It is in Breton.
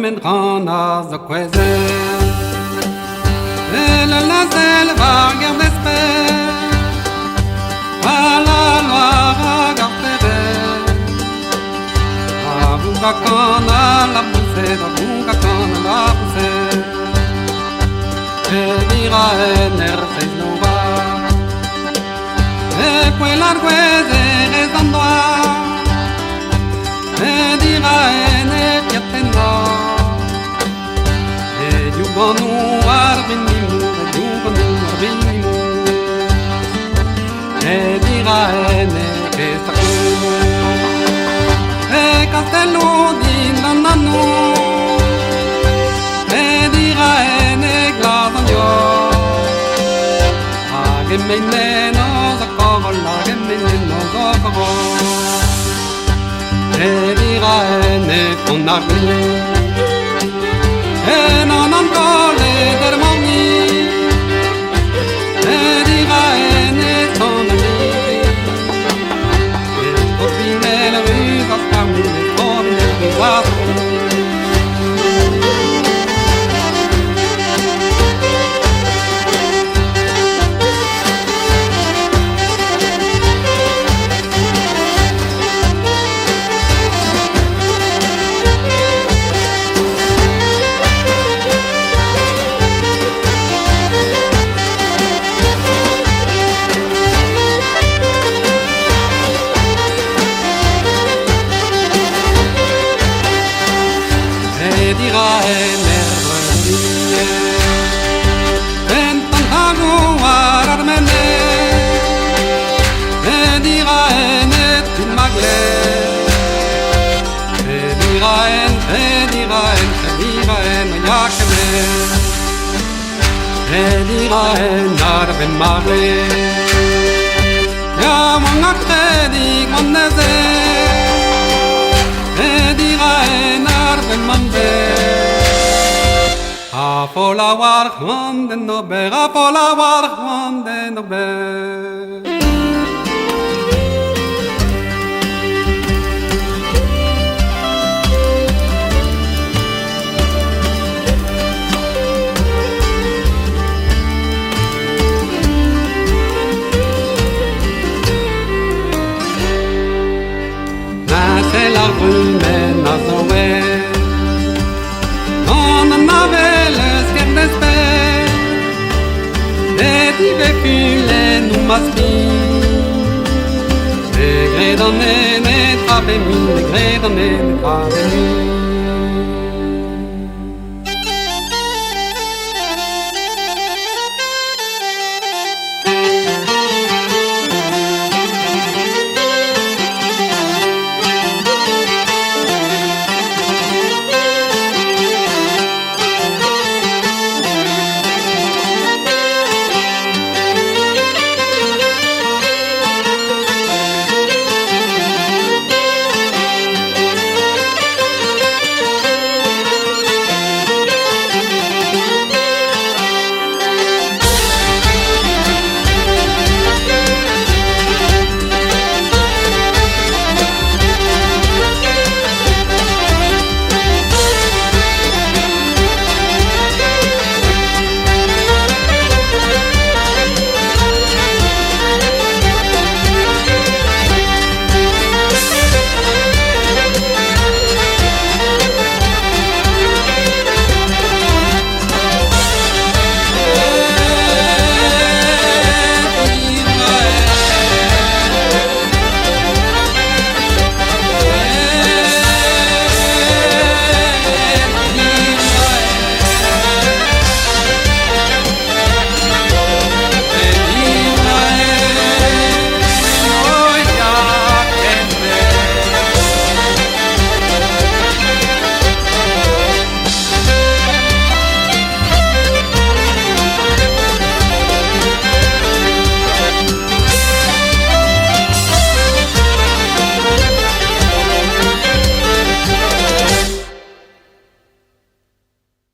Kement rann a zo kouezhet. El a lazel war Gerdesper, ha la loar hag ar stered. A vouga kan a laboused, a vouga kan a laboused. E dira en er seiz nova, e poell ar gwez e rez an doar. E dira en e piatenna, e diouganou ar binimour, e diouganou ar binimour. E dira en e kest ar goumour, e kastello dindan an nor. E dira en e glas an yor, hag emaint en o koroll, hag emaint en o koroll. E dira en e font ar glin, en an angolet er morni. E dira en e son al lizhi, e tropinell ruz ar skarmoul, e tropinell ruz ar skarmoul. E dira en er En tantago war ar menez, E dira en et magle. E dira en, e dira en, e dira en yakeme. E dira en ar ben magle. Ya wang a kredig man neuze. E dira en ar ben manze. A fola war c'hoant d'en ober, a fola war c'hoant d'en ober. Natel ar vrumenn a zo Gant an avel eus Kerdesper, Et ivez fulennoù ma spi. E gred an ene tra pe mui, e gred an ene tra pe mui.